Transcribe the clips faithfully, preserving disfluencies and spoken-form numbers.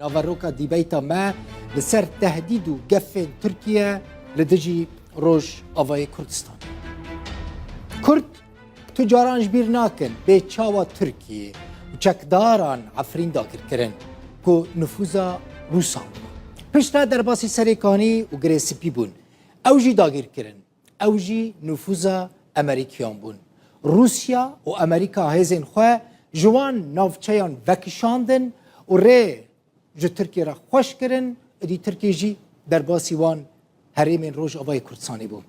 Naveroka dîbeyta me li ser tehdîd û gefên Tirkiye li dijî Rojavayê Kurdistan. Kurd tu caran ji bîr nakin bê çawa Tirkiye û çekdaran Efrîn dagirkirin ku nifûza Rûsan bû. Piştre derbasî Serê Kanî û Girê Spî bûn. Ew jî dagirkirin. Ew jî nifûza Amerîkiyan bûn. Rûsya û Amerîka hêzên xwe ji wan navçeyan vekişandin û rê ji Tirkiyê re xweş kirin, êdî Tirkiye jî derbasî wan herêmên Rojavayê Kurdistanê bû.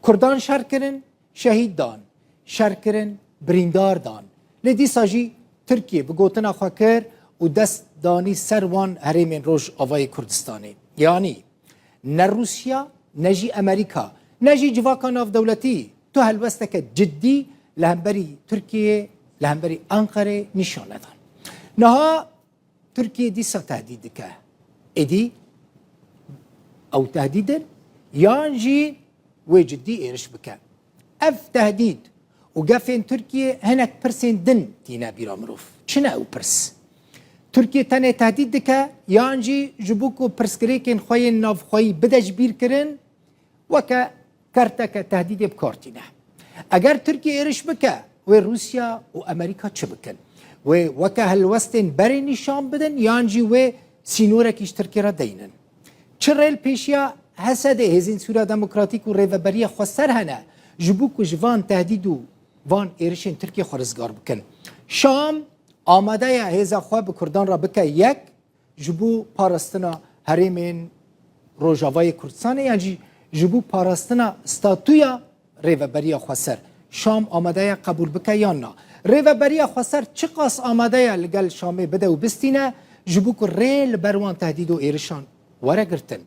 Kurdan şer kirin, şehîd dan, şer kirin, birîndar dan. Lê dîsa jî Tirkiye bi gotina xwe kir û dest danî ser wan herêmên Rojavayê Kurdistanê. Yanî ne Rûsya, ne jî Amerîka, ne jî civaka navdewletî tu helwesteke cidî li hemberî Tirkiyeyê, li hemberî Enqerê nîşan nedan. Niha Tirkiye dîsa tehdîd dike. Êdî ew tehdîd in yan jî wê cidî êriş bike. Ev tehdîd û gefên Tirkiye hinek pirsên din tîne bîra mirov. Çi ne ew pirs? Tirkiye tenê tehdîd dike yan jî ji bo ku pirsgirêkên xwe yên navxweyî bide ji bîr kirin, weke kerteke tehdîdê bi kar tîne. Eger Tirkiye êriş bike, wê Rûsya û Amerîka çi bikin? Wê weke helwestên berê nîşan bidin yan jî wê sînorekî ji Tirkiye re deynin? Çi rê li pêşiya H S D, Hêzên Sûriya Demokratîk û Rêveberiya Xweser hene ji bo ku ji van tehdîd û van êrişên Tirkiye xwe rizgar bikin? Şam amade ye hêza xwe bi Kurdan re bike yek, ji bo parastina herêmên Rojavayê Kurdistanê yan jî ji bo parastina statûya Rêveberiya Xweser? Şam amade ye qebûl bike yan na? Rêveberiya Xweser çiqas amade ye li gel Şamê bide û bistîne ji bo ku rê li ber wan tehdîd û êrişan were girtin?